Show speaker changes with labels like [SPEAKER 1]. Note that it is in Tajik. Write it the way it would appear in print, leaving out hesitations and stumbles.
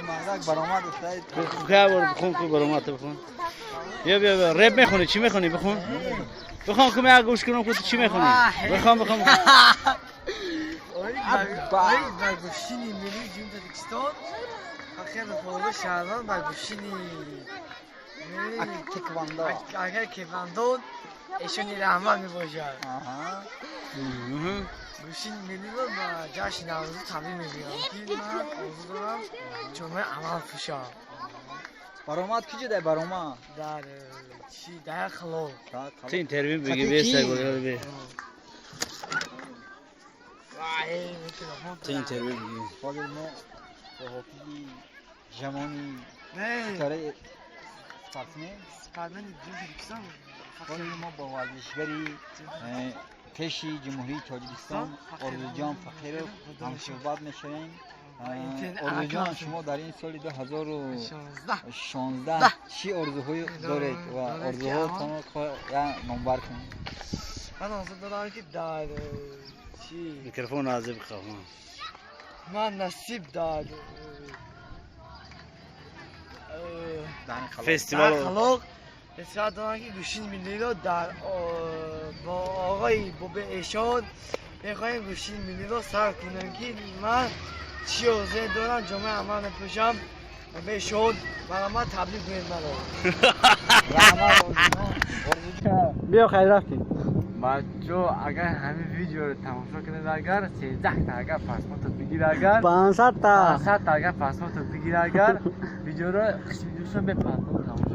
[SPEAKER 1] Мардак баромад устаид.
[SPEAKER 2] Ка бор бихон ку баромад бихон. Бیا بیا بیا رپ میخونی چی میخونی بخون. بخون که من گوش کنم که تو چی میخونی. بخون بخون.
[SPEAKER 3] Оид ба гӯштини миллии Ҷумҳурии Тоҷикистон фақир фоли шаҳрванд ба гӯштини
[SPEAKER 1] Теквандо.
[SPEAKER 3] Агар кевандон эшони раҳмат мебошад. Гӯштини миллиро ба ҷашни Наврӯзӣ табрик мегӯям, ки ман орзу дорам ҷомаи амал пӯшам.
[SPEAKER 1] Баромад киҷо дай баромад?
[SPEAKER 3] Дар чи дар хилол.
[SPEAKER 2] تو интервью بگی به سگ بگی. تو интервью بگی.
[SPEAKER 1] ҳозир мо бо ҳофизи ҷавони ситораи спортсмен
[SPEAKER 3] Спортсмени Ҷумҳурии Тоҷикистон.
[SPEAKER 1] Ҳозир мо бо варзишгари пеши Ҷумҳурии Тоҷикистон Орзуҷон Фақиров ҳамсӯҳбат мешавем. Орзуҷон, шумо дар ин соли 2016 чӣ орзуҳое доред ва орзуҳоятонро номбар кунед?
[SPEAKER 3] Ман орзу дорам, ки дар чи
[SPEAKER 2] Микрофон наздик бихоҳ.
[SPEAKER 3] Ман насиб дар
[SPEAKER 2] фестивал
[SPEAKER 3] халоқ фестивал дорам, ки гӯштини миллиро дар бо оғои Бобе Эшон мехоҳем гӯштини миллиро сар кунем, ки ман чӣ орзуе дорам, ҷомаи амал мепӯшам бешон марҳамат, таблик кунед маро.
[SPEAKER 2] Биё, хайр, рафтем.
[SPEAKER 3] Бачо, агар ҳамин видеоро тамошо кунед, агар 13 та агар просмотр бигир, агар
[SPEAKER 2] 500 та
[SPEAKER 3] 500 та агар просмотр бигир, агар видеоро қисми душо мепартом, тамошо.